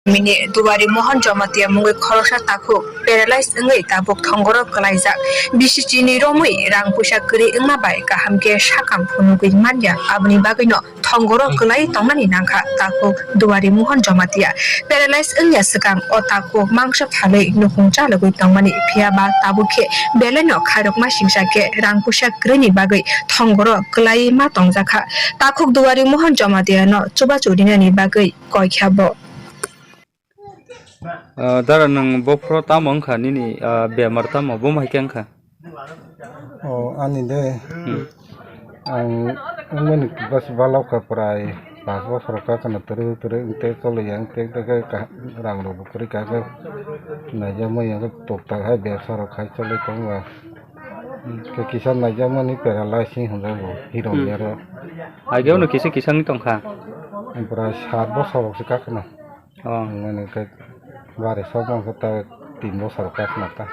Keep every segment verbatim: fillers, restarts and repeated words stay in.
Mini Duari Mohon Jamatia mungwi khoroksa takhuk paralyze wngwi tabuk thongoro kwlaijak. Bisi chini romwi rang puisa kwrwi wngma bai kaham khe sakang phunugwi manya, aboni bagwino thongoro kwlai tongmani nangkha takhuk Duari Mohon Jamatia. Paralyze wngya swkang o takhuk mangsa phalwi nukhung chalogwi tongmani, phiya ba tabuk khe belaino khairokma singsa khe rang puisa kwrwini bagwi thongoro kwlai ma tongjakha. Takhuk Duari Mohon Jamatia no chubachu rinani bagwi koikha bo. Ah, dara, nwng bophoro tamo wngkha nini, ah, bemar tamo? Bomo hai khe wngkha? O, ani de. Hmm. Ang wngmani bas balok kha prai pas bosor kha kheno twrwk twrwk wngte choliya wngte wngte khe ka-, rang rok bo kwrwi kha khe naijak manya khe tok tak hai bebsa rok khai cholwi tongo. Hmm. Khe kisa naijak mani paralysis hinwi hwnjago hero Hmm. ni aro. Ageo no kisa kisa wngwi tongkha. Prai sat bosor rok se kha kheno. Oh. Mani khe bari sok mangkha ta tin bosor kha khna ta.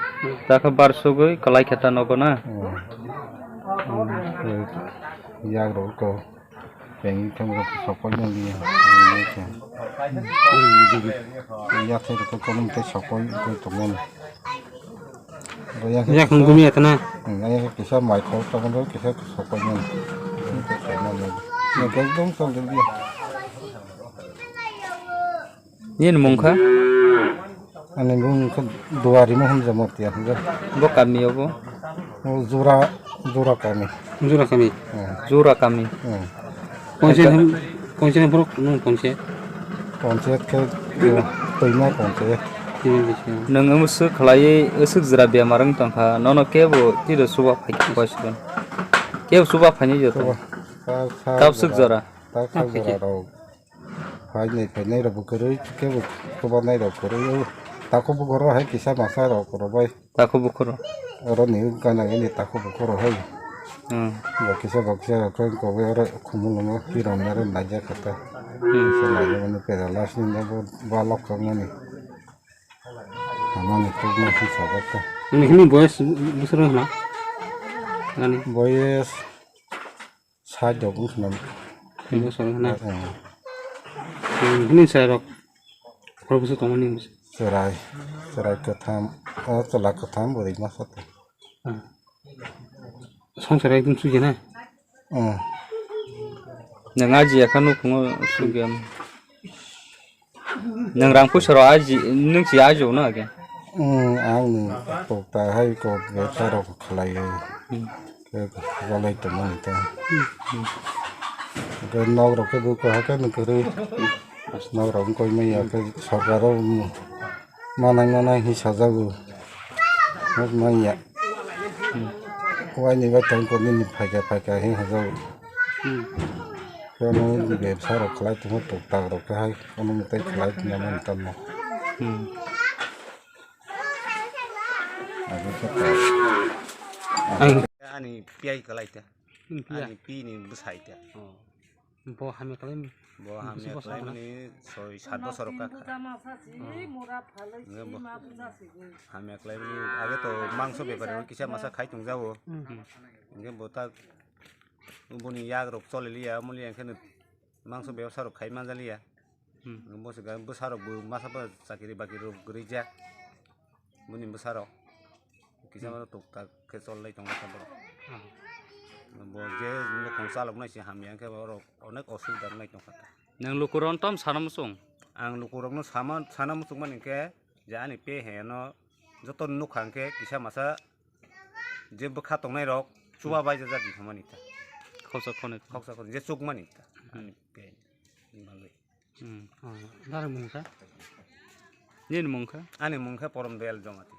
Ta khe bar sugwi kwlai khe ta nogo na? Oh. Yak rok ko pengwi thangwi rok sokoi nang liya. Yak thai rok ko komung tei sokoi koi tongmani. Yak hwn gumi atana? Yak kisa mai khol tongmani kisa sokoi nang. Ekdom chol liya. Nini mung kha? Ani mung kha Duari Mohon Jamatia hinwi. Bo kami obo? O Jura, Jura kami. Jura kami? Hmm. Jura kami. Hmm. Panchayat ham, panchayat ham borok nung panchayat? Panchayat khe, eh, Toima panchayat. Tini bisi. Nwng wng swk khlaiwi, swk jwra bemar wng tongkha, nono kebo tiro chuba phai khe koisikon. Kebo chuba phainai joto. Chuba, ta, ta Kab swk jwra. Jwra. Ta kha jora rok phainai phainai rok bo kwrwi khe bo chubanai rok kwrwi o takhuk bukhoro hai kisa masa rok rw bai. Takhuk bukhoro. Oro ni gana gini takhuk bukhoro hai. Hmm. Bo kisa bo kisa rok khe koboi oro khumulwngo hirom nero naijak kha ta. Hmm. Kisa naijak mani pera last ni bo balok kha mani. Hamani tukna kisa bo ta. Nini boyes bwswk wng khna? Nani? Boyes Side rok wngkha na. Tini bosor wngkha na? Eh. Hmm, hini chwrai rok. Khorokbwswk tongmani bwswk. Chwrai, chwrai kwtham, o chwla kwtham bwrwi masa tong. Hmm. Swngchar ekdom sujana? Hmm. Nwng aji ya kha nukhungo sugya. Nwng rang puisa rok aji, nwng si aji no age? Hmm, ang ni kok ta hai kok bebsa rok khlai. Hmm. Khe bolai tongmani ta. Hmm. Khe nok rok khe bo kaham khe nw kwrwi. Nok rok wng koi manya khe sorkar o manai manai hi sajago. Nok manya. Hmm. Waini bai tong khe nini phaikha phaikha hi sajago. Hmm. Khe omo bebsa rok khlai tongma tok tak rok khe hai omo mwtai khlai tongma mani tamo. Hmm. Abo khe tak. Ang ani piyai kwlai ta. Hmm, piya. Ani pi ni bwsai ta. Oh. Bo hamya kwlai mi? Bo hamya kwlai mani soi sat bosor ka. Nge bo hamya kwlai mani age to mangso bepari kisa masa khai tong jabo. Hmm. Nge bo ta boni yak rok chole liya, muli ang khe mangso bepsa rok khai man jaliya. Hmm. Bo se ga bwsa rok bo masa bo chakiri bakiri rok guri ja. Boni bwsa rok kisa Hmm. mano tok tak khe chol lai tong kha borok. Hmm. Bo je nukhung chalok nai se hamya khe borok onek osubida nai tong kha. Nang lukurok no tam sana muchung? Ang lukurok no sama, sana muchung mani khe je ani pe he no joto nukha khe kisa masa je bwkha tongnai rok chuba Hmm. bai jajak di thangmani ta. Khoksa khonai. Khoksa khonai je chukmani ta. Hmm. Ani pe ni bagwi. Hmm. Oh, dara mung kha? Nini mung kha? Ani mung khe Porom Dayal Jamatia.